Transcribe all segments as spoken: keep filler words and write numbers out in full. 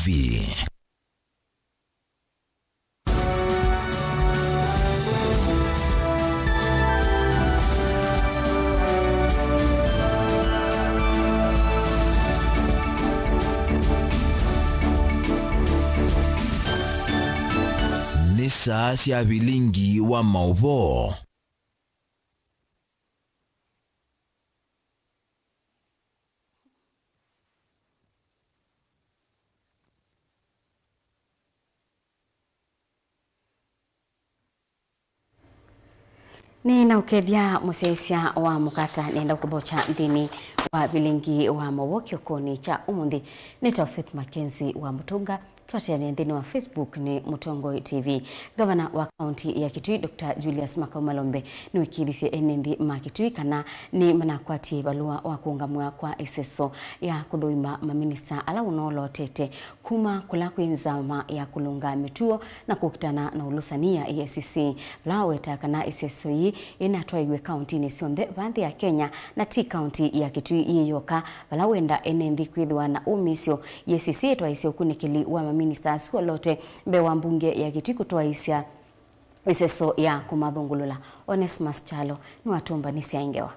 P. Nĩ saa sya vilingi wa maũvoo. Nĩnaũkethya mũsyaĩĩsya wa mũkata, nĩenda kũthokya nthĩnĩ wa vilingi wa maũvoo kĩokonĩ kya ũmũnthĩ. Nĩ Taufith Mackenzie wa Mũtũnga. Twateanĩa nthĩnĩ wa Facebook nĩ Mũtongoi T V. Ngavana wa kaunti ya Kitui, Doctor Julius Makau Malombe, nĩwĩkĩĩthisye ene nthĩ ma Kitui kana nĩ manakwatie valũa wa kũũngamw'a kwa ĩseso ya kũthũima maminista ala ũnoolotete kuma kũla kwĩ nzama ya kũlũnga mĩtuo na kũkitana na ũlũsani ya E A C C, vala waweta kana ĩseso yĩĩ ĩnatwaiwe kauntinĩ syonthe va nthĩ ya Kenya na ti kaunti ya Kitui yĩ yoka, vala wenda ene nthĩ kwĩthĩwa na ũmĩĩsyo. E A C C ĩtwaĩsye ũkunĩkĩli wa maminista asu olote mbee wa mbunge ya Kitui kũtwaĩsya ĩseso ya kũmathũngũlũla. Onesmus Kyalo nĩwatũmbanĩsya ĩ ngewa.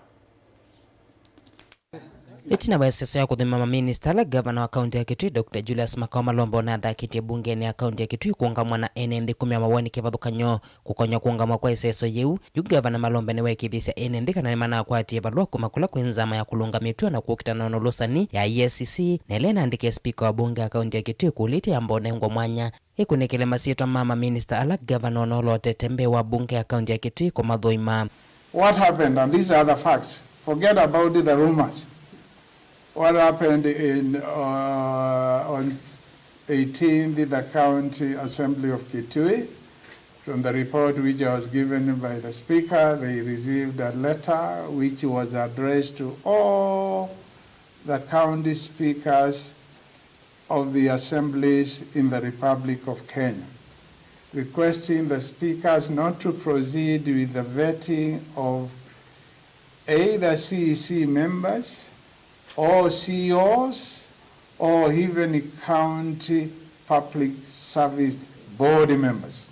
Ĩtina wa ĩseso ya kũthũima maminista ala, ngavana wa kaunti ya Kitui, Doctor Julius Makau Malombe, ũnathakĩtye mbungenĩ ya kaunti ya Kitui kũũngamw'a na ene nthĩ kũmea mawoni kĩvathũkany'o. Kũkony'a kũũngamw'a kwa ĩseso yĩu, yu ngavana Malombe nĩweekĩĩthisya ene nthĩ kana nĩmanakwatie valũa kuma kũla kwĩ nzama ya kũlũnga mĩtuo na kũkitana na ũlũsani ya E A C C, na ĩla ĩnaandĩkie spika wa mbunge ya kaunti ya Kitui ĩkũlyo ĩtayamba ũnengwa mwanya ĩkunĩkĩle masyĩtwa ma maminista ala ngavana ũnoolotete mbee wa mbunge ya kaunti ya Kitui kũmathũima. What happened, and these are the facts, forget about the rumors. What happened in, uh, on eighteenth, the County Assembly of Kitui, from the report which I was given by the Speaker, they received a letter which was addressed to all the county speakers of the assemblies in the Republic of Kenya, requesting the speakers not to proceed with the vetting of either C E C members or C E Os or even county public service board members.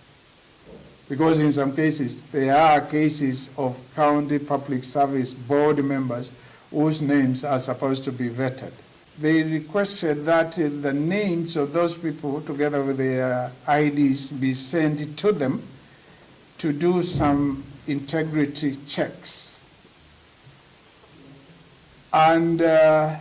Because in some cases, there are cases of county public service board members whose names are supposed to be vetted. They requested that the names of those people, together with their I Ds, be sent to them to do some integrity checks. And, uh,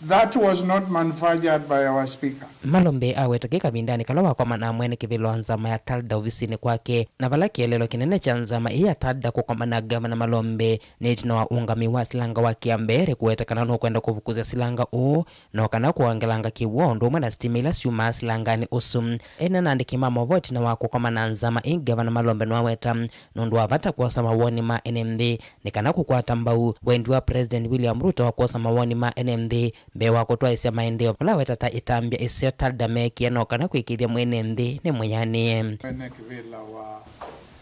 that was not manufactured by our speaker. Malombe aweta kĩ kavindanĩ kala wakomana na mwene kĩvĩla wa nzama ya TALDA ovisinĩ kwake, na vala kĩeleelo kĩnene kya nzama ĩĩ ya TALDA kũkomana na Ngavana Malombe nĩ ĩtina wa ũũngami wa silanga wa kĩa mbee kũweta kana nũkwenda kũvukũsya silanga ũũ, no kana kũongelanga kĩw'ũ o ũndũ ũmwe na sitima ila syumaa silanganĩ ũsu. Ene na andĩki ma maũvoo ĩtina wa kũkomana na nzama ĩĩ, Ngavana Malombe nĩwaweta nũndũ wa vata kwosa mawoni ma ene nthĩ nĩ kana kũkwata mbau wendi wa President William Ruto wa kwosa mawoni ma ene nthĩ mbee wa kũtwaĩsya maendeeo, vala aweta ta ĩtambya ĩseo TALDA meekie no kana kwĩkĩĩthya mwene nthĩ nĩ mwĩanĩe. Mwene kĩvĩla wa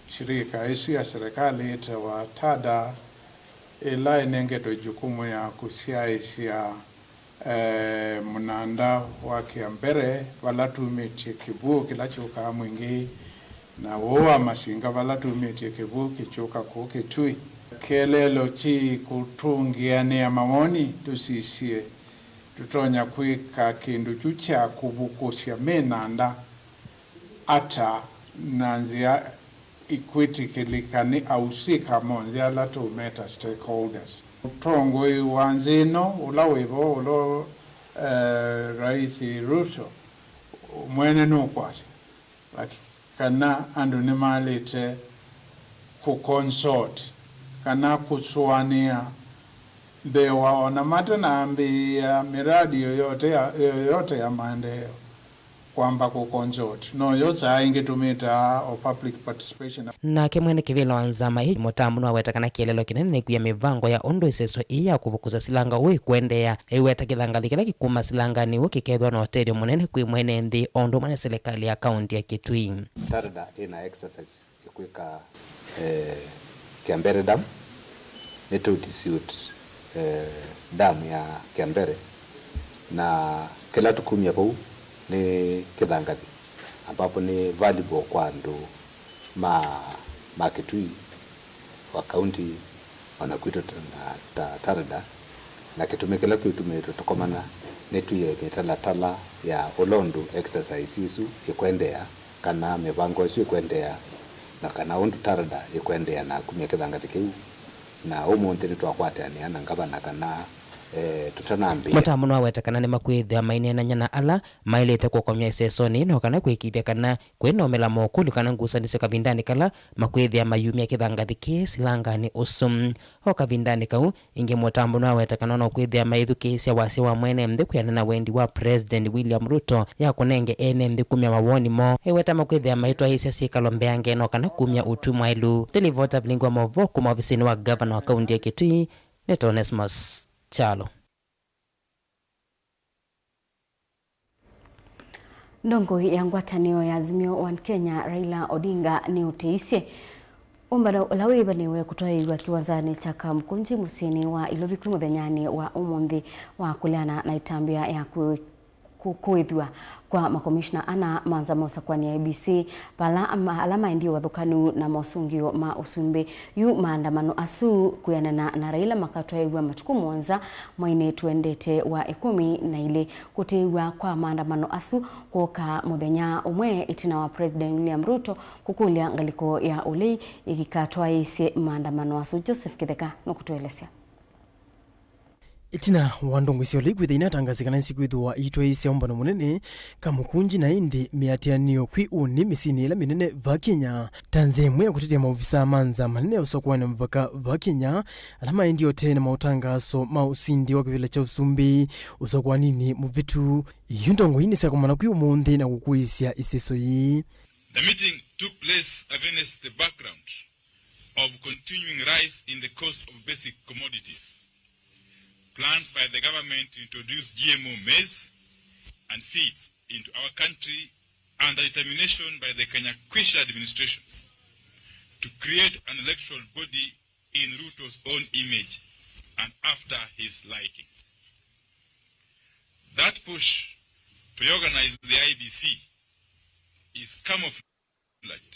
shirika ĩsu ya serikali ĩtawa TALDA, ĩla ĩnengetwe jukumu ya kũsyaĩĩsya, eh, mũnanda wa kĩa mbere vala tumĩtye kĩw'ũ kĩla kyũkaa Mwingĩ, na ũũ wa Masinga vala tumĩtye kĩw'ũ kĩkyũka kũũ Kitui. Kĩeleelo kĩ kũtũngĩanĩa mawoni tũsisye tũtonya kwĩka kĩndũ kyu kya kũvukũsya mĩnanda ata na nzĩa ikwĩtĩkĩlĩka nĩ ausika monthe ala tũũmeta stakeholders. Ũtongoi wa nthĩ ĩno ũla wĩ vo, ũla, eh, Rais Ruto mwene nũkwasya, laki-, kana andũ nĩmalĩte kũconsult kana kũsũanĩa mbee wa ona matanaambĩĩa miradi yoyote ya, yoyote ya maendeeo. Kwamba kũconsult. No yo saa ĩngĩ tũmĩtaa o public participation. Nake mwene kĩvĩla wa nzama ĩĩ, Mũtambu, nĩwaweta kana kĩeleelo kĩnene nĩ kwia mĩvango ya ũndũ ĩseso ĩĩ ya kũvukũsya silanga ũũ ĩkũendeea. Aiweta kĩthangathi kĩla kĩkuma silanganĩ ũũ kĩkethĩwa na ũtethyo mũnene kwĩ mwene nthĩ o ũndũ ũmwe na silikalĩ ya kaunti ya Kitui. TALDA ĩna exercise ĩkwĩka, eh, Kiambere Dam. Nĩtũ dispute, eh, dam ya Kiambere, na kĩla tũkumya vau nĩ kĩthangathi, ambapo nĩ valuable kwa andũ ma, ma Kitui, wa kaunti, o na kwitũ ta, na ta Tarda, na kĩtumi kĩla kĩũtumĩĩtwe tũkomana nĩ twĩe mĩtalatala ya ũla ũndũ exercise ĩsu ĩkwendeea, kana mĩvango ĩsu ĩkwendeea, na kana ũndũ Tarda ĩkwendeea na kumya kĩthangathi kĩu. Na ũmũnthĩ nĩtwakwatanĩa na ngavana kana, eh, tũtanambĩĩa. Mũtambo nĩwaweta kana nĩmakwĩthĩwa maineenany'a na ala maĩlĩte kũkomya ĩsesonĩ, no kana kwĩkĩĩthya kana kwĩ na ũmĩla mokũlyo kana ngusanĩsyo kavindanĩ kala makwĩthĩa mayumya kĩthangathi kĩĩ silanganĩ ũsu. O kavindanĩ kau, ĩngĩ mũtambo nĩwaweta kana no kwĩthĩa maithukĩĩsya wasya wa mwene nthĩ kwĩanana na wendi wa President William Ruto ya kũnenge ene nthĩ kumya mawoni moo, eweta makwĩthĩa maitwaĩĩsya syĩkalo mbeange no kana kumya ũtwi mwaĩlu. Ndelivota vilingi wa maũvoo kuma ovisinĩ wa gavana wa kaunti ya Kitui, nĩ Onesmus Kyalo. Ndongoi ya ngwatanĩo ya Azimio One Kenya, Raila Odinga, nĩũtĩisye ũmbano ũla wĩĩvanĩwe kũtwaĩĩw'a kĩwanzanĩ kya Kamukunji mũsyĩnĩ wa Ilovi kwĩ mũthenyanĩ wa ũmũnthĩ wa kũleana na ĩtambya ya kũ-, kũkũĩthw'a kwa makomishna ana ma nza ma ũsakũani ya I E B C, vala ma-, ala maendie ũvathũkanu na mosũngĩo ma ũsumbĩ. Yu maandamano asu kwĩanana na Raila makatwaĩĩw'a matukũ mũonza mweinĩ tũendete wa ĩkũmi na ilĩ. Kũtĩĩw'a kwa maandamano asu kwooka mũthenya ũmwe ĩtina wa President William Ruto kũkũlya ngalĩko ya ũlei ĩkikatwaĩĩsye maandamano asu. Joseph Kĩtheka nũkũtũelesya. Ĩtina wa ndongoi sya ũlei kwĩthĩa inatangaasya kana nĩsikwĩthĩwa iitwaĩĩsya ũmbano mũnene Kamukunji, na ĩndĩ mĩatĩanĩo kwĩ ũnĩ mĩsyĩnĩ ĩla mĩnene va Kenya, ta nzĩa ĩmwe ya kũtetea maovisaa ma nza manene ya ũsakũani na mĩvaka va Kenya, ala maendie o tene na maũtangaso ma ũsindi wa kĩvĩla kya ũsumbĩ ũsakũaninĩ mũvĩtu. Yu ndongoi nĩsyakomana kwĩ ũmũnthĩ na kũkũĩĩsya ĩseso yĩĩ. The meeting took place against the background of continuing rise in the cost of basic commodities, plans by the government to introduce G M O maize and seeds into our country, and the determination by the Kenya Kwanza administration to create an electoral body in Ruto's own image and after his liking. That push to reorganize the I E B C is camouflaged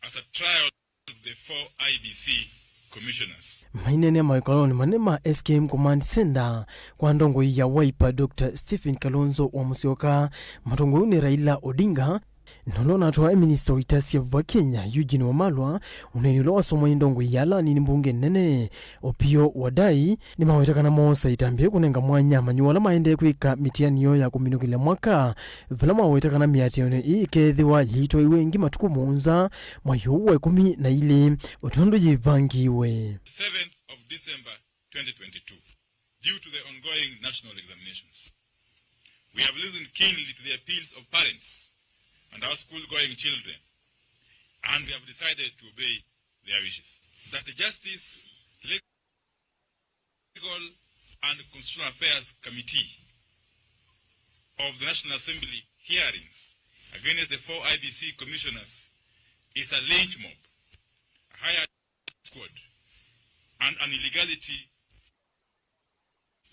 as a trial of the four I E B C commissioners. Maineenea mawĩkalonĩ manene ma S K M Command Center kwa ndongoi ya Wiper, Doctor Stephen Kalonzo wa Musyoka, matongoi nĩ Raila Odinga, na ũla ũnatwawa e minista wa ita sya va Kenya, Eugene Wamalwa, ũneeni ũla wasomwa nĩ ndongoi ya ala anini mbunge nene, Opiyo Wandayi, nĩmaweta kana moosa ĩtambya kũnenga mwanya amanyĩw'a ala maendee kwĩka mĩtianĩo ya kũminũkĩlya mwaka, vala maweta kana mĩatĩanĩo ĩĩ ĩkeethĩwa yĩitwaĩwe ĩngĩ matukũ mũonza mwai ũũ wa ĩkũmi na ilĩ, o tondũ yĩvangĩĩwe. Seventh of December twenty twenty-two, due to the ongoing national examinations. We have listened keenly to the appeals of parents and our school-going children, and we have decided to obey their wishes. That the Justice, Legal and Constitutional Affairs Committee of the National Assembly hearings against the four I E B C commissioners is a lynch mob, a hired squad, and an illegality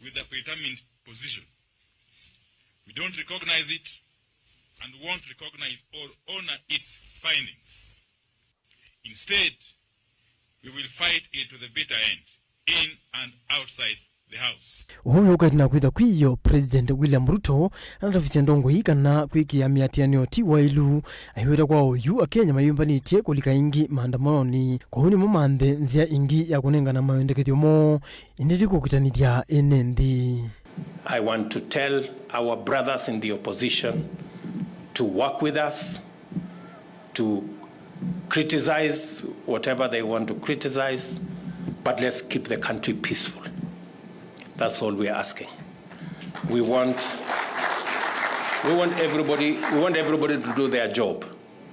with a predetermined position. We don't recognize it and won't recognize or honor its findings. Instead, we will fight it to the bitter end, in and outside the House. Ũu wĩũka ĩtina kwĩtha kwĩyo, President William Ruto anatavisye ndongoi kana kwĩkĩa mĩatĩanĩo ti waĩlu, aiweta kwa oyu Akenya mayũmbanĩtye kũlika ĩngĩ maandamanonĩ. Kwoou nĩmo manthe nzĩa ĩngĩ ya kũnengana mawendekethyo moo, ĩndĩ ti kũkitanĩthya ene nthĩ. I want to tell our brothers in the opposition to work with us, to criticize whatever they want to criticize, but let's keep the country peaceful. That's all we are asking. We want, we want everybody, we want everybody to do their job,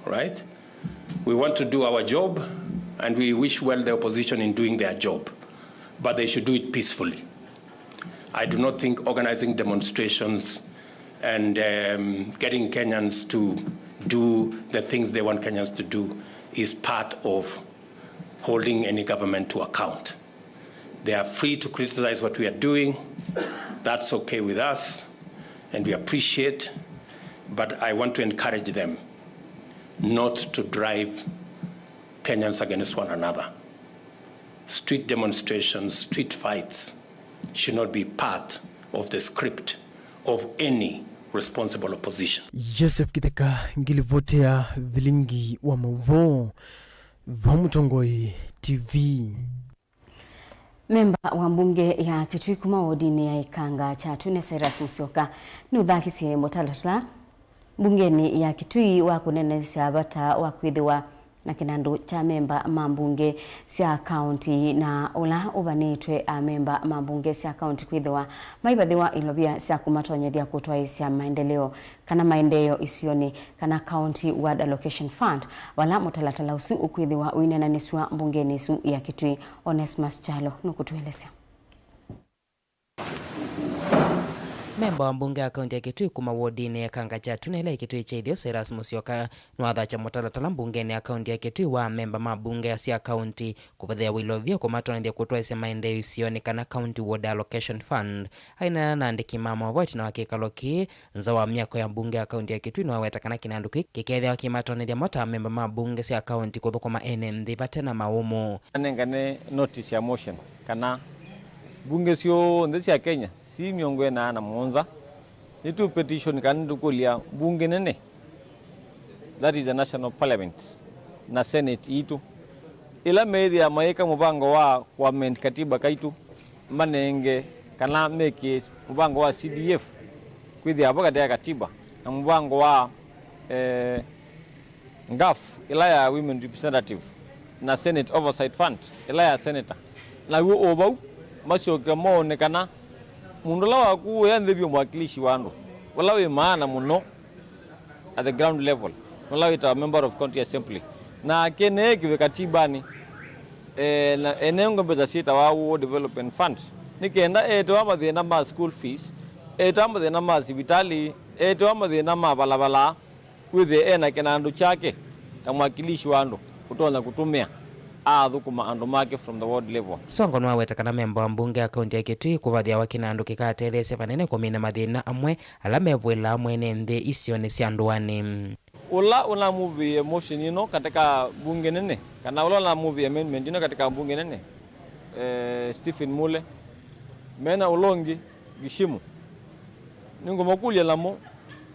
right? We want to do our job, and we wish well the opposition in doing their job, but they should do it peacefully. I do not think organizing demonstrations and, um, getting Kenyans to do the things they want Kenyans to do is part of holding any government to account. They are free to criticize what we are doing. That's okay with us, and we appreciate. But I want to encourage them not to drive Kenyans against one another. Street demonstrations, street fights should not be part of the script of any responsible opposition. Joseph Kitheka, ngilivoti ya vilingi wa mauvoo, va Mũtongoi T V. Memba wa mbunge ya Kitui kuma wodinĩ ya Ikanga Kyatune, Cyrus Musyoka, nĩũthakisye mũtalatala mbungenĩ ya Kitui wa kũneenanĩsya vata wa kwĩthĩwa na kĩnandũ kya memba ma mbunge sya kaunti, na ũla ũvanĩtwe amemba ma mbunge sya kaunti kwĩthĩwa maivathĩwa ilovia sya kũmatonyethya kũtwaĩĩsya maendeleo kana maendeeo isionĩ, kana County Ward Allocation Fund, vala mũtalatala ũsu ũkwĩthĩwa ũineenanĩsw'a mbungenĩ ĩsu ya Kitui. Onesmus Kyalo nũkũtũelesya. Memba wa mbunge ya kaunti ya Kitui kuma wodinĩ ya Ikanga Kyatune ĩla yĩ Kitui kya Ĩtheo, Cyrus Musyoka, nĩwathakya mũtalatala mbungenĩ ya kaunti ya Kitui wa amemba ma mbunge sya kaunti kũvathĩawa ilovia kũmatonyethya kũtwaĩĩsya maendeeo isionĩ, kana County Ward Allocation Fund. Aineena na andĩki ma maũvoo ĩtina wa kĩkalo kĩĩ nza wa myako ya mbunge ya kaunti ya Kitui, nĩwaweta kana kĩnandũ kĩĩ kĩkeethĩawa kĩimatonyethya mo ta amemba ma mbunge sya kaunti kũthũkũma ene nthĩ vate na maũmũ. Anengane notice ya motion kana mbunge syonthe sya Kenya si mĩongo ĩna na mũonza nĩtũ petition kana nĩtũkũlya mbunge nene, that is the national parliament, na senate itũ, ĩla meĩthĩa mayĩka mũvango wa kũamend katiba kaitũ, manenge kana mekĩe mũvango wa C D F kwĩthĩa vo katĩ ya katiba na mũvango wa, eh, ngaf ĩla ya women representative na senate oversight fund ĩla ya senator. Naw'o o vau masyoke moone kana mũndũ ũla wakuũĩa nthĩ vyũ, mwakilishi wa andũ ũla wĩ maana mũno at the ground level, ũla wĩtawa member of county assembly, nake neekĩwe katibanĩ, eh, na enengwe mbesa syĩtawa Rural Development Fund, nĩ kenda etewa mathĩna ma school fees, etewa mathĩna ma sivitalĩ, etewa mathĩna ma valavala, wĩthĩe ena kĩnandũ kyake ta mwakilishi wa andũ ũtonya kũtũmĩa aathũkũma andũ make from the ward level. Songo nĩwaweta kana memba wa mbunge ya kaunti ya Kitui kũvathĩawa kĩnandũ kĩkatetheesya vanene kũmina mathĩna amwe ala mevũĩlaa mwene nthĩ isionĩ sya ndũanĩ. Ũla ũnamuvĩie motion ĩno katika mbunge nene, kana ũla ũnamuvĩie amendment ĩno katika mbunge nene, eh, Stephen Mule, mena ũla ũngĩ Gishimu, nĩngũmakũlya namo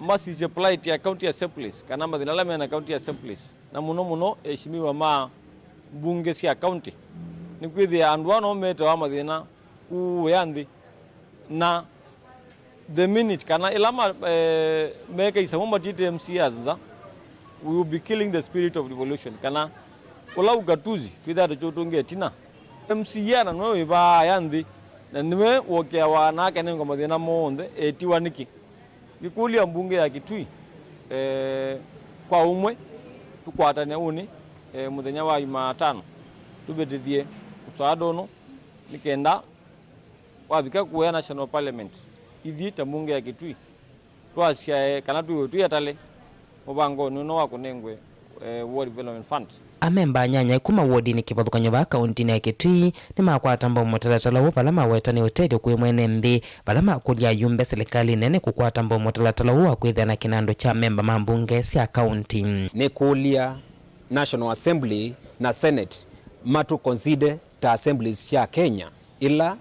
masisye plight ya county assemblies, kana mathĩna ala mena county assemblies, na mũno mũno eshimiwa ma mbunge sya county, nĩkwĩthĩa andũ aa no metawa mathĩna kũũĩa nthĩ, na the minute kana ĩla ma, eh, meka isamũ matiĩte M C As nza, we will be killing the spirit of devolution, kana ũla ugatuzi twĩthĩaa tũkĩũtũngĩa ĩtina. M C A na nĩwe wĩvaaya nthĩ, na nĩwe wokĩawa na akanengwa mathĩna monthe etiwa nĩkĩ? Ngĩkũlya mbunge ya Kitui, eh, kwa ũmwe tũkwatane ũnĩ, eh, mũthenya wa Imaatano tũvĩtĩthye mũswada ũno, nĩ kenda wavika kũya National Parliament, ithyĩ ta mbunge ya Kitui twasyae kana twĩwe twĩ atale mũvangonĩ ũno wa kũnengwe, eh, Rural Development Fund. Amemba anyanya kuma wodinĩ kĩvathũkany'o vaa kauntinĩ ya Kitui nĩmakwata mbau mũtalatala ũũ, vala maweta nĩ ũtethyo kwĩ mwene nthĩ, vala makũlya ayumbe silikalĩ nene kũkwata mbau mũtalatala ũũ wa kwĩthĩa na kĩnandũ kya amemba ma mbunge sya kaunti. Nĩkũlya National Assembly na Senate matũ consider ta assemblies sya Kenya ila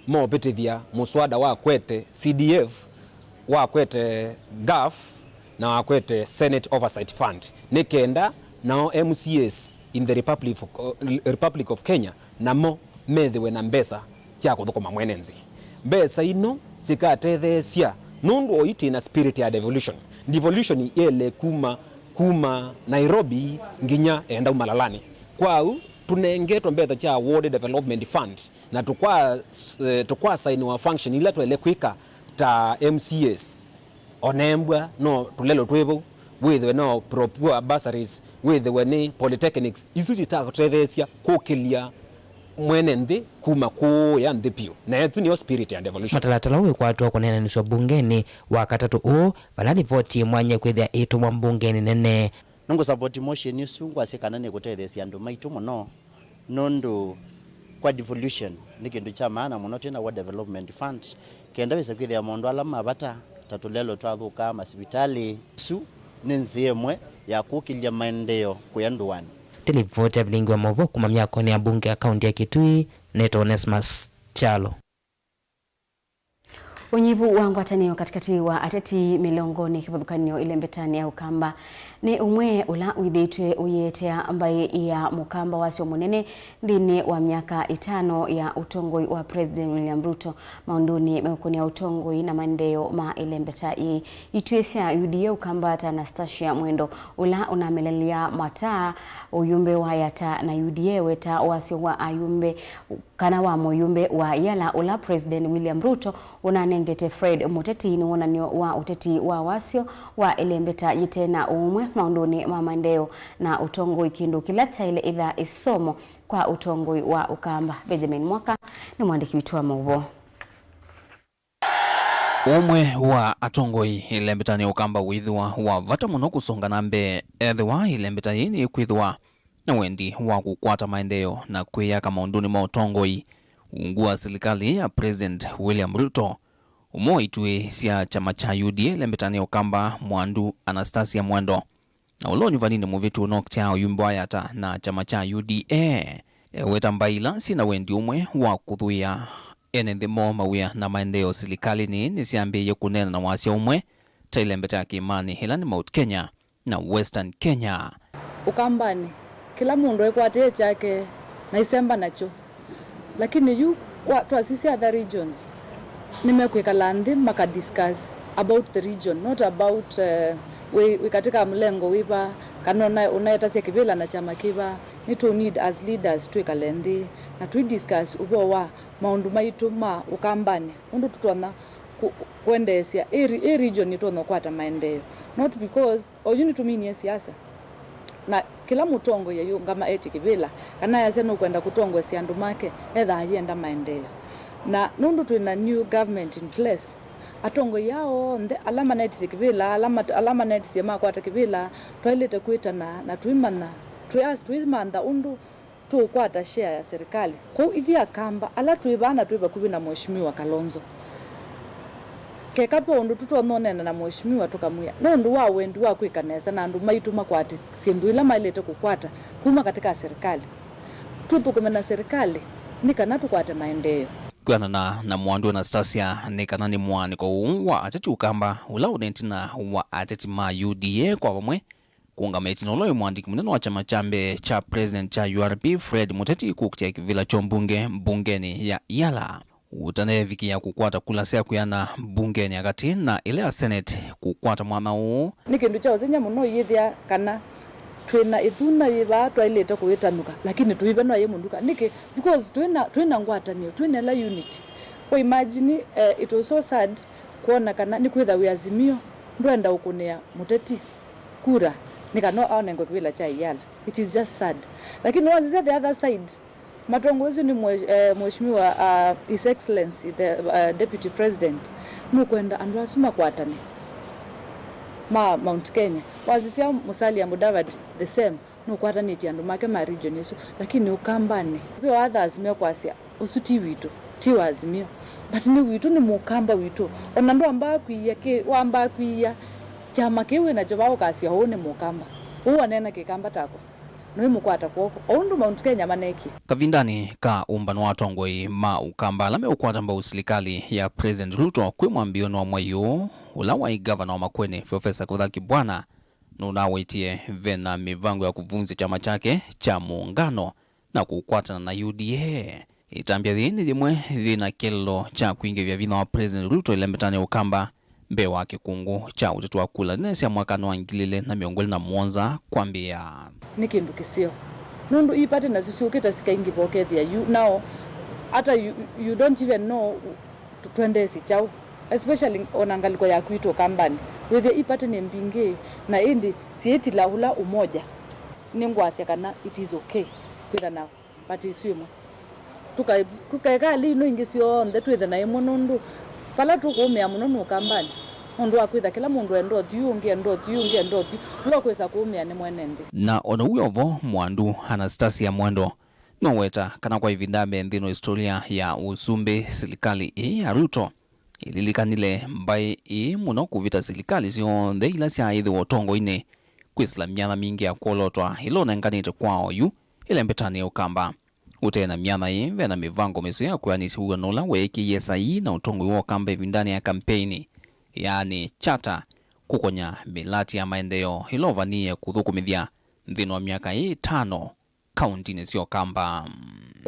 movĩtĩthya mũswada wa kwete C D F, wa kwete gaf, na wa kwete Senate Oversight Fund, nĩ kenda nao M C As in the Republic of, Republic of Kenya namo methĩwe na mbesa sya kũthũkũma mwene nthĩ. Mbesa ino sikatetheesya nũndũ o itĩ na spirit ya devolution. Devolution yele kuma, kuma Nairobi nginya enda umalalanĩ. Kwa ũu, tũnengetwe mbesa sya Ward Development Fund, na tũkwa, eh, tũkwasainiwa function ila twaĩle kwĩka ta M C As. Onembwa no tũlelo twĩ vau, wĩthĩwe no pro poor bursaries, wĩthĩwe nĩ polytechnics, isu itatũtetheesya kũkĩlya mwene nthĩ kuma kũũya nthĩ vyũ. Na ĩsu nĩyo spirit ya devolution. Mũtalatala ũũ wĩkwatwa kũneenanĩsw'a mbungenĩ wa katatũ ũũ, vala livoti mwanya kwĩthĩa ĩtũmwa mbungenĩ nene. Nĩngũsapoti motion ĩsu, ngwasya kana nĩkũtetheesya andũ maitũ mũno, nũndũ kwa devolution nĩ kĩndũ kya maana mũno twĩ na Ward Development Fund, kenda wĩse kwĩthĩa maũndũ ala ma vata ta tũlelo twathũkaa masivitalĩ. Ĩsu nĩ nzĩa ĩmwe ya kũkĩlya maendeeo kũya ndũanĩ. Nĩ livoti ya vilingi wa maũvoo kuma myakonĩ ya mbunge ya kaunti ya Kitui, nĩtawa Onesmus Kyalo. Ũnyivu wa ngwatanĩo katĩkatĩ wa ateti mĩlongonĩ kĩvathũkany'o ĩlembetanĩ ya Ũkamba nĩ ũmwe ũla wĩthĩĩtwe ũyĩetea mbaĩ ya Mũkamba wasyo mũnene nthĩnĩ wa myaka ĩtano ya ũtongoi wa President William Ruto maũndũnĩ meũkũnĩa ũtongoi na maendeeo ma ĩlembeta yĩĩ. Ituĩ sya U D A Ũkamba ta Anastasia Mwendo, ũla ũnamelelya mataa ũyumbe wa Yatta na U D A weta wasyo wa ayumbe kana wa mũyumbe wa Yala ũla President William Ruto ũnanengete Fred Mũteti nĩ wonany'o wa ũteti wa wasyo wa ĩlembeta yĩte na ũũmwe maũndũnĩ ma maendeeo na ũtongoi, kĩndũ kĩla kyaĩle ĩtha ĩsomo kwa ũtongoi wa Ũkamba. Benjamin Mwaka nĩ mwandĩki witũ wa maũvoo. Ũmwe wa atongoi ĩlembetanĩ ya Ũkamba wĩthĩwa wa vata mũno kũsonga na mbee ethĩwa ĩlembeta yĩĩ nĩkwĩthĩwa na wendi wa kũkwata maendeeo na kwĩyaka maũndũnĩ ma ũtongoi ungu wa silikalĩ ya President William Ruto. Ũmwe wa ituĩ sya kyama kya U D A ĩlembetanĩ ya Ũkamba, Mwandu Anastasia Mwendo, na ũla ũnyuvaninĩ mũvĩtu ũnoktea ũyumbe wa Yatta na kyama kya U D A, eweta mbaĩ ila syĩ na wendi ũmwe wa kũthũĩa ene nthĩ moo mawĩa na maendeeo silikalĩnĩ nĩsyambĩĩie kũneena na wasya ũmwe ta ĩlembeta ya kĩĩmanĩ, ĩla nĩ Mount Kenya na Western Kenya. Ũkambanĩ, kĩla mũndũ ekwatĩe kyake na isemba nakyo. Lakini yu kwa, twasisya other regions, nĩmekwĩkala nthĩ maka discuss about the region, not about uh, wĩ, wĩ katĩ ka mũlengo wĩva, kana ũna, ũnaetasya kĩvĩla na kyama kĩva. Nĩ tũ need as leaders twĩkale nthĩ na tũi discuss ũvoo wa maũndũ maitũ ma Ũkambanĩ, ũndũ tũtonya kũ, kũ, kwendeesya ĩ, ĩ region ĩtonya kũkwata maendeeo, not because oyu nĩtũminie siasa. Na kĩla mũtongoi ayĩũngama etye kĩvĩla, kana ayasya nũkwenda kũtongoesya andũ make, ethaa ayenda maendeeo. Na nũndũ twĩ na new government in place, atongoi aa onthe ala manetisye kĩvĩla, ala, ala manetisye makwata kĩvĩla, twaĩlĩte kwĩtana na tũimanya, tũimantha ũndũ tũũkwata share ya serikali. Kwoou ithyĩ Akamba ala twĩ vaa na twĩ vakuvĩ na Mheshimiwa Kalonzo, keka ve ũndũ tũtonya ũneena na Mheshimiwa tũkamwĩa, nũndũ wa wendi wa kwĩka nesa na andũ maitũ makwate syĩndũ ila maĩlĩte kũkwata kuma katĩ ka serikali, tũthũkũme na serikali nĩ kana tũkwate maendeeo. Kwĩanana na Mwandu Anastasia, nĩ kana nĩ mũaanĩko ũũ wa ateti Ũkamba ũla ũne ĩtina wa ateti ma U D A kwa vamwe kũũngama ĩtina ũla wĩ mũandĩki mũnene wa kyama kya mbee kya President kya U R P, Fred Mũteti, kũkitĩa kĩvĩla kya ũmbunge mbungenĩ ya Iala ũtaneevikĩa kũkwata kula sya kwĩana mbungenĩ ya katĩ na ĩla ya Senate kũkwata mwanya ũũ. Nĩ kĩndũ kya ũsengy'a mũno ũyĩthĩa kana twĩ na ĩthuna yĩ vaa twaĩlĩte kũyĩtanũka, lakini tũivenwa yĩ mũnuka. Nĩkĩ? Because twĩ na, twĩ na ngwatanĩo, twĩ na ĩla unity. Wa imagine, eh, it was so sad kwona kana nĩkwĩtha wĩ Azimio ndwenda ũkũnĩa Mũteti kura nĩ kana onengwe kĩvĩla kya Iala. It is just sad. Lakini wasisya the other side, matongoesw'e nĩ mwe-, eh, Mheshimiwa, uh, His Excellency the, uh, Deputy President, nũkwenda andũ asu makwatane ma Mount Kenya. Wasisya Musalia Mudavadi the same, nũkwatanĩtye andũ make ma region ĩsu. Lakini Ũkambanĩ, ve others mekwasya ũsu ti witũ, ti wa Azimio, but nĩ witũ, nĩ Mũkamba witũ. Ona ndwambaa kwĩĩa kĩ, wambaa kwĩĩa kyama kĩu wĩ nakyo vaa ũkasya ũũ nĩ Mũkamba. Ũu waneena Kĩkamba takwa, nũimũkwata kw'oko, o ũndũ Mount Kenya maneekie. Kavindanĩ ka ũmbano wa atongoi ma Ũkamba ala meũkwata mbau silikalĩ ya President Ruto kwĩ mwambĩĩonĩ wa mwei ũũ, ũla waĩ ngavana wa Makueni, Professor Kithure Kibwana, nũnawetie ve na mĩvango ya kũvunzya kyama kyake kya Muungano na kũkwatana na U D A. Ĩtambya yĩĩ nĩ yĩmwe yĩ na kĩeleelo kya kwingĩvya vinya wa President Ruto ĩlembetanĩ ya Ũkamba mbee wa kĩkũngũ kya ũteti wa kula nene sya mwakanĩ wa ngili ilĩ na mĩongo ĩlĩ na mũonza kwambĩĩa. Nĩ kĩndũ kĩseo, nũndũ ii party nasyo syũkĩte sikaingĩva ũkethĩa yu nao, ata you, you don't even know twendeesye kyaũ, especially ona ngalĩko ya kwitũ Ũkambanĩ, wĩthĩa ii party nĩ mbingĩ, na ĩndĩ syĩtila ũla ũmoja. Nĩngwasya kana it is okay kwĩtha na party isu imwe. Tũkae-, tũkaeka alii ino ingĩ syonthe twĩthe na ĩmwe, nũndũ vala tũkũũmĩa mũno nĩ Ũkambanĩ, nũndũ wa kwĩtha kĩla mũndũ enda ũthyũ, ũngĩ enda ũthyũ, ũngĩ enda ũthyũ, ũla ũkwĩsa kũũmĩa nĩ mwene nthĩ. Na o na ũu wĩ o vo, Mwandu Anastasia Mwendo nũweta kana kwa ĩvinda ya mbee nthĩnĩ wa historia ya ũsumbĩ, silikalĩ ĩĩ ya Ruto Ĩlilikanile mbaĩ ĩĩ mũno kũvĩta silikalĩ syonthe ila syaaĩthĩwa ũtongoinĩ kwĩsĩla myanya mingĩ ya kwolotwa ĩla ũnenganĩte kwa oyu ĩlembetanĩ ya Ũkamba. Ũtee na myanya ĩĩ, ve na mĩvango mĩseo ya kwĩanĩsya wĩw'ano ũla weekĩie saii na ũtongoi wa Ũkamba ĩvindanĩ ya kampeini, yaani charter, kũkonya mĩlati ya maendeeo ĩla ũvanie kũthũkũmĩthya nthĩnĩ wa myaka ĩĩ ĩtano kauntinĩ sya Ũkamba.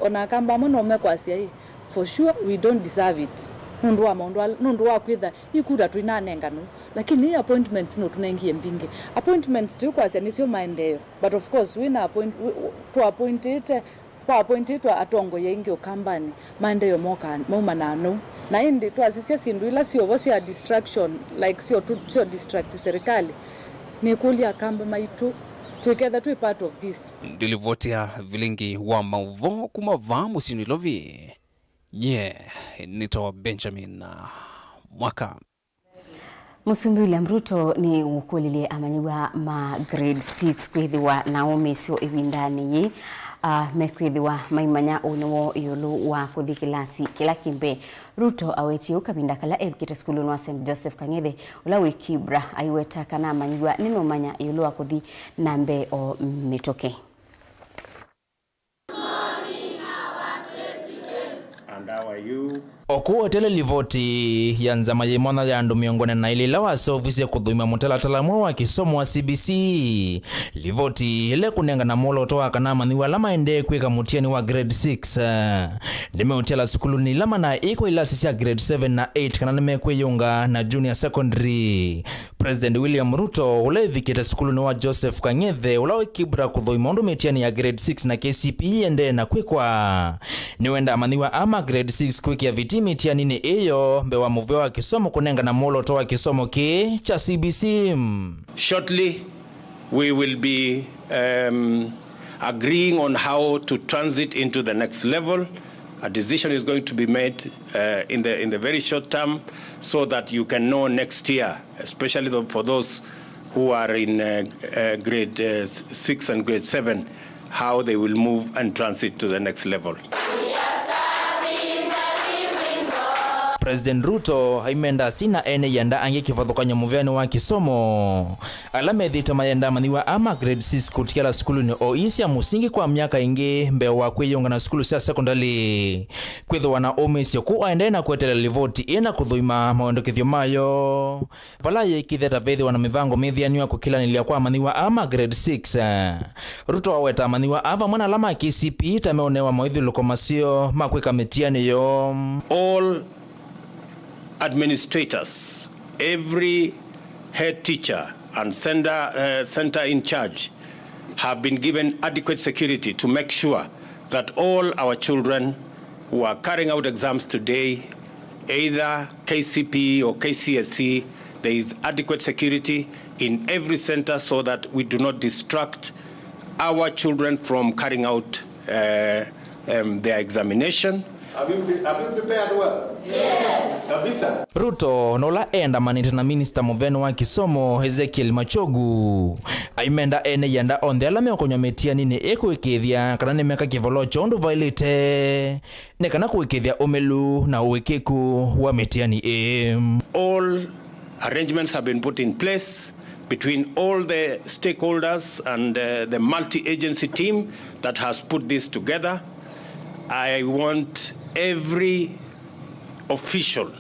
Ona Akamba amwe no mekwasya ĩ, for sure we don't deserve it. Nũndũ wa maũndũ ala, nũndũ wa kwĩtha ikuta tũinanenganwa. Lakini ĩ appointments no tũnengie mbingĩ. Appointments tũikwasya nĩsyo maendeeo. But of course, wĩna appoint, wĩ, wĩ, tũappointĩte, kwa appointĩtwe atongoi aingĩ Ũkambanĩ, maendeeo moka, maumanaa nũu. Na ĩndĩ twasisya syĩndũ ila syovo sya distraction, like syo tu, syo distract serikali, nĩkũlya Akamba maitũ, twĩketha twĩ part of this. Ndilivoti ya vilingi wa maũvoo kuma vaa mũsyĩ Nairobi. Nye nĩtawa Benjamin Mwaka. Mũsumbĩ William Ruto nĩ ũkũlilye amanyĩw'a ma grade six kwĩthĩwa na ũmĩsyo ĩvindanĩ yĩĩ, ah, mekwĩthĩwa maimanya ũnĩ woo ĩũlũ wa kũthi kĩlasi kĩla kĩ mbee. Ruto awetie ũu kavinda kala evikĩte sukulunĩ wa Saint Joseph Kang'ethe, ũla wĩ Kibra, aiweta kana amanyĩw'a nĩmeũmanya ĩũlũ wa kũthi na mbee o mĩtũkĩ. And how are you? O kũu eteele livoti ya nzama yĩ mwanya ya andũ mĩongo ĩna na ilĩ ila waseũvisye kũthũima mũtalatala mweũ wa kĩsomo wa C B C, livoti ĩla ĩkũnengana mwolooto wa kana amanyĩw'a ala maendee kwĩka mũtiani wa grade six, eh, nĩmeũtiala sukulunĩ ila mana ĩkwa ilasi sya grade seven na eight kana nĩmekwĩyũnga na junior secondary. President William Ruto, ũla ĩvikĩte sukulunĩ wa Joseph Kang'ethe, ũla wĩ Kibra kũthũima ũndũ mĩtiani ya grade six na K C P E ĩendee na kwĩkwa, nĩwenda amanyĩw'a aa ma grade six kwĩkĩa vitii mĩtianinĩ ĩyo mbee wa mũvĩa wa kĩsomo kũnengana mwolooto wa kĩsomo kĩĩ kya C B C. Shortly, we will be, um, agreeing on how to transit into the next level. A decision is going to be made, uh, in the, in the very short term, so that you can know next year, especially the, for those who are in, uh, uh, grade, uh, six and grade seven, how they will move and transit to the next level. President Ruto aimenda asyaĩ na ene ianda angĩ kĩvathũkany'o mũvĩanĩ wa kĩsomo ala methĩĩtwe mayenda amanyĩw'a aa ma grade six kũtiala sukulunĩ o ii sya mũsingi kwa myaka ĩngĩ mbee wa kwĩyũnga na sukulu sya sekondalĩ. Kwĩthĩwa na ũmĩsyo kũu aendee na kweteela livoti ĩĩ na kũthũima mawendekethyo mayo, vala yĩkĩthya ta vethĩwa na mĩvango mĩthĩanu ya kũkĩlanĩlya kwa amanyĩw'a aa ma grade six. Ruto aweta amanyĩw'a aa vamwe na ala ma K C P E ta meũnewa maũithyũlũko maseo ma kwĩka mĩtiani yoo. All administrators, every head teacher and center, uh, center in charge have been given adequate security to make sure that all our children who are carrying out exams today, either K C P E or K C S E, there is adequate security in every center so that we do not distract our children from carrying out, uh, um, their examination. Have you pre-, have you prepared well? Yes. Kabisa. Ruto, na ũla endamanĩte na minista mũvĩanĩ wa kĩsomo, Ezekiel Machogu, aimenda ene ianda onthe ala meũkonywa mĩtianinĩ ĩĩ kũĩkĩĩthya kana nĩmeka kĩvoloo kya ũndũ vaĩlĩte, nĩ kana kũĩkĩĩthya ũmĩlu na ũĩkĩĩku wa mĩtiani ĩĩ. All arrangements have been put in place between all the stakeholders and, uh, the multi-agency team that has put this together. I want every official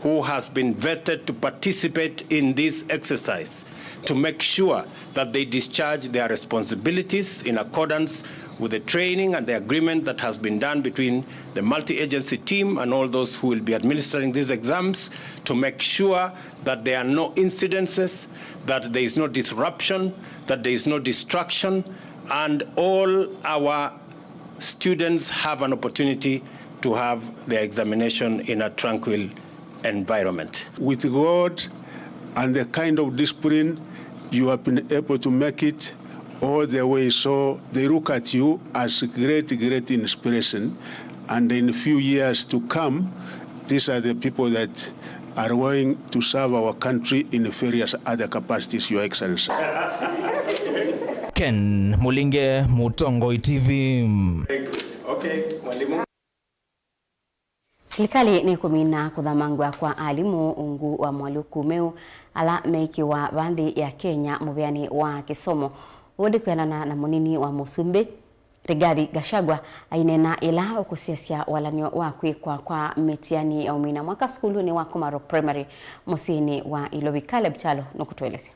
who has been vetted to participate in this exercise to make sure that they discharge their responsibilities in accordance with the training and the agreement that has been done between the multi-agency team and all those who will be administering these exams, to make sure that there are no incidences, that there is no disruption, that there is no distraction, and all our students have an opportunity to have their examination in a tranquil environment. With God and the kind of discipline, you have been able to make it all the way. So they look at you as great, great inspiration. And in few years to come, these are the people that are going to serve our country in various other capacities, Your Excellency. Ken Mulinge, Mũtongoi T V. Okay, mwalimu. Silikalĩ nĩkũmina kũthamangw'a kwa alimũ ungu wa moalyũku meũ ala meĩkĩwa vaa nthĩ ya Kenya mũvĩanĩ wa kĩsomo. Ũũ nĩ kwĩanana na mũnini wa mũsumbĩ Rigathi Gachagua aineena ĩla ũkũsyaĩĩsya walany'o wa kwĩkwa kwa mĩtiani ya ũmina mwaka sukulunĩ wa Komarok Primary mũsyĩnĩ wa Ilovi. Caleb Kyalo nũkũtũelesya.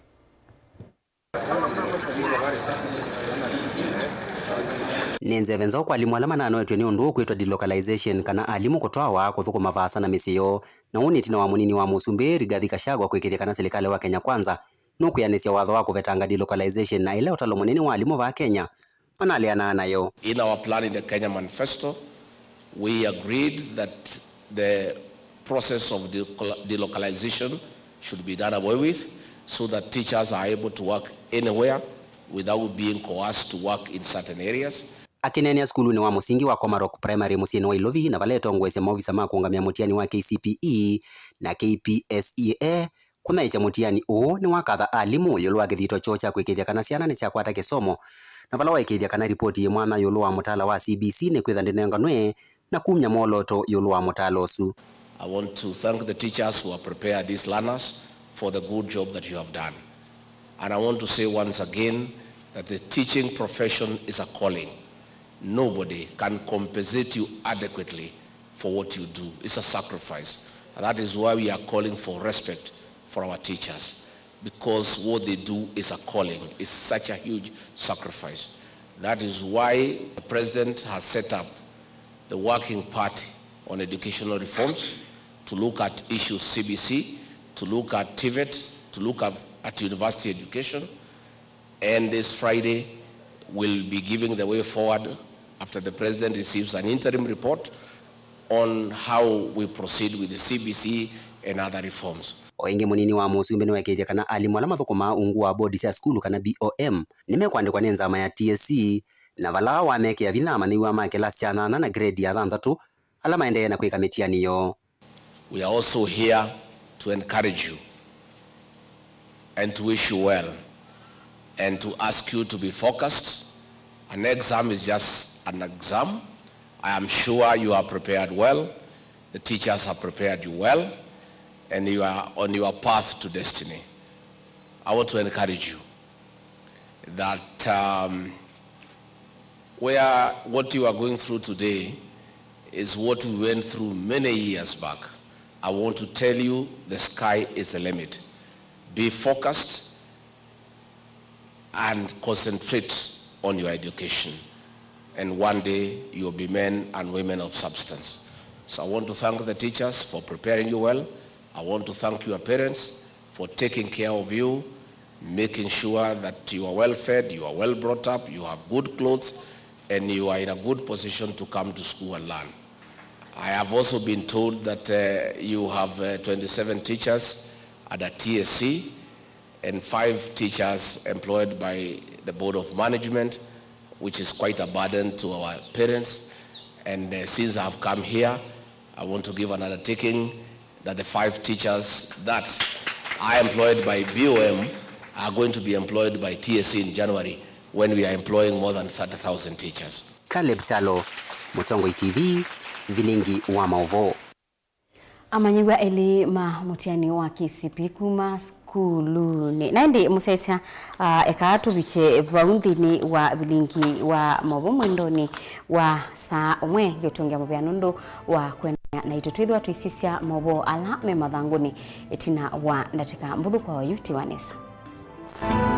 Nĩ nzeve nzaũ kwa alimũ ala mananoetw'e nĩ ũndũ ũkwĩtwa delocalization, kana alimũ kũtwawa kũthũkũma vaasa na mĩsyĩ yoo. Na ũũ nĩ ĩtina wa mũnini wa mũsumbĩ Rigathi Gachagua kwĩkĩĩthya kana silikalĩ wa Kenya Kwanza nũkwĩanĩsya watho wa kũvetanga delocalization, na ĩla ũtalo mũnene wa alimũ vaa Kenya manaleanaa nayo. In our plan in the Kenya Manifesto, we agreed that the process of delocal-, delocalization should be done away with, so that teachers are able to work anywhere without being coerced to work in certain areas. Akĩneenea sukulunĩ wa mũsingi wa Komarok Primary mũsyĩnĩ wa Ilovi, na vala etongoesya maovisa ma kũũngamĩa mũtiani wa K C P E na K P S E A, kũnyaĩĩkya mũtiani ũũ nĩwakatha alimũ ĩũlũ wa kĩthito kyoo kya kwĩkĩĩthya kana syana nĩsyakwata kĩsomo, na vala waĩkĩĩthya kana ripoti yĩ mwanya ĩũlũ wa mũtaala wa C B C nĩkwĩtha ndĩnenganwe na kumya mwolooto ĩũlũ wa mũtaala ũsu. I want to thank the teachers who have prepared these learners for the good job that you have done. And I want to say once again that the teaching profession is a calling. Nobody can compensate you adequately for what you do. It's a sacrifice. And that is why we are calling for respect for our teachers, because what they do is a calling. It's such a huge sacrifice. That is why the president has set up the Working Party on Educational Reforms to look at issues C B C, to look at TVET, to look at, at university education. And this Friday, we'll be giving the way forward after the president receives an interim report on how we proceed with the C B C and other reforms. O ĩngĩ, mũnini wa mũsumbĩ nĩwaĩkĩĩthya kana alimũ ala mathũkũmaa ungu wa bodi sya sukulu, kana B O M, nĩmekwandĩkwa nĩ nzama ya T S C, na vala wamekĩa vinya amanyĩw'a ma kĩlasi kya nyanya na grade ya thanthatũ ala maendee na kwĩka mĩtiani yoo. We are also here to encourage you and to wish you well and to ask you to be focused. An exam is just an exam. I am sure you are prepared well. The teachers have prepared you well, and you are on your path to destiny. I want to encourage you that, um, where what you are going through today is what we went through many years back. I want to tell you, the sky is the limit. Be focused and concentrate on your education, and one day you will be men and women of substance. So I want to thank the teachers for preparing you well. I want to thank your parents for taking care of you, making sure that you are well fed, you are well brought up, you have good clothes, and you are in a good position to come to school and learn. I have also been told that, uh, you have, uh, twenty-seven teachers under T S C and five teachers employed by the Board of Management, which is quite a burden to our parents. And, uh, since I have come here, I want to give an undertaking that the five teachers that are employed by B O M are going to be employed by T S C in January, when we are employing more than thirty thousand teachers. Caleb Kyalo, Mũtongoi T V, Vilingi wa Maũvoo. Amanyĩw'a elĩ ma mũtiani wa K C P E kuma sukulunĩ. Na ĩndĩ mũsyaĩĩsya, ah, eka tũvikye vau nthĩnĩ wa vilingi wa maũvoo mwendonĩ wa saa ũmwe, ngĩũtũngĩa mũvea nũndũ wa kũendeea naitũ twĩthĩwa tũisisya maũvoo ala me mathangũnĩ ĩtina wa ndatĩka mbũthũ kwa oyu ti wa nesa.